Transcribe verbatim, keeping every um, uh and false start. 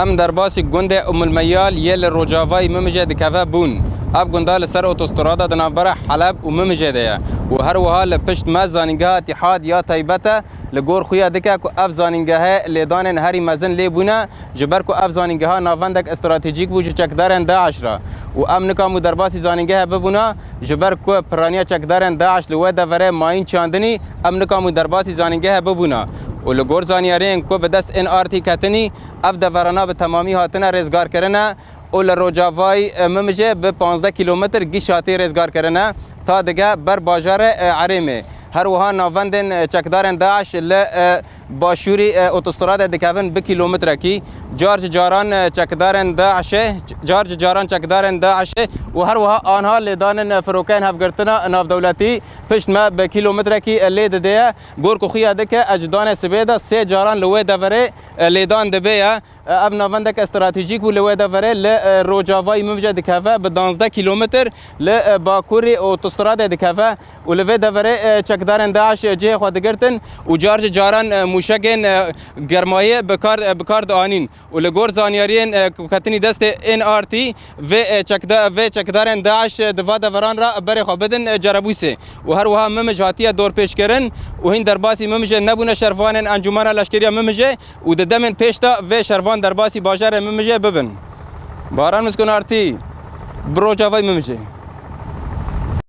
Em derbasî gundê Umulmeyal yê li rojavayî Mimijê dikeve bûn. Ev gunda li ser otostrada di navbera Heleb û Mimijê de ye û her wiha li pişt me zanîngeha Îtîhad ya taybet e. Li gor xwe ya dike ku ev zanîngehê lêdanên herî mezin lê bûne, ji ber ku ev zanîngeha navendek stratejîk bû ji çekdarên DAIŞ re û em nikamû derbasî zanîngehê bibûna, ji ber ku piraniya çekdarên DAIŞ li wê deverê mayîn çandinî, em nikamû derbasî zanîngehê bibûna û li gor zanyariyên ku bi dest N R T ketinî, ev deverana bi temamî hatine rêzgarkirine û li rojavayî, e, Mimijê bi panzdeh kîlometr giş hatî rêzgarkirine, ta dige ber bajarê, e, Erêmê. Her wiha navendên, e, çekdarên DAIŞ li, e, başûrî, e, otostrade dikevin bi kîlometrekî. Car ji caran, e, çekdarên DAIŞê, car ji caran çekdarên DAIŞê û her wiha anha lêdanên, e, firokeyên hevgirtina navdewletî pişt me bi kîlometrekî, e, lê didê ye. Gor ku xuya dike, e, ji danê sibê de sê caran li wê deverê, e, lêdan dibê ye. Ev navendeke stratejîk bû li wê deverê li, e, rojavayî Mimijê dikeve, bi danzdeh kîlometr li, e, bakurî otostradê dikeve û li vê deverê, e, çekdarên DAIŞ cihê xwe digirtin û car ji caran, e, mûşegên, e, germayê bi kar, e, bi kar dianîn û li gor zanyariyên, e, ku ketinî destê N R T vê, e, çekda-, vê çekdarên DAIŞ, e, di va deveran re berê xwe bidin, e, Cerebûsê û her wiha Mimij hatiye dorpêçkirin û hîn derbasî Mimijê nebûne şervanên Encûmena Leşkeriya Mimijê û di demên pêş de vê şervan derbasî bajarê Mimijê bibin. Baran Miskunartî, bi Rojavayê Mimijê.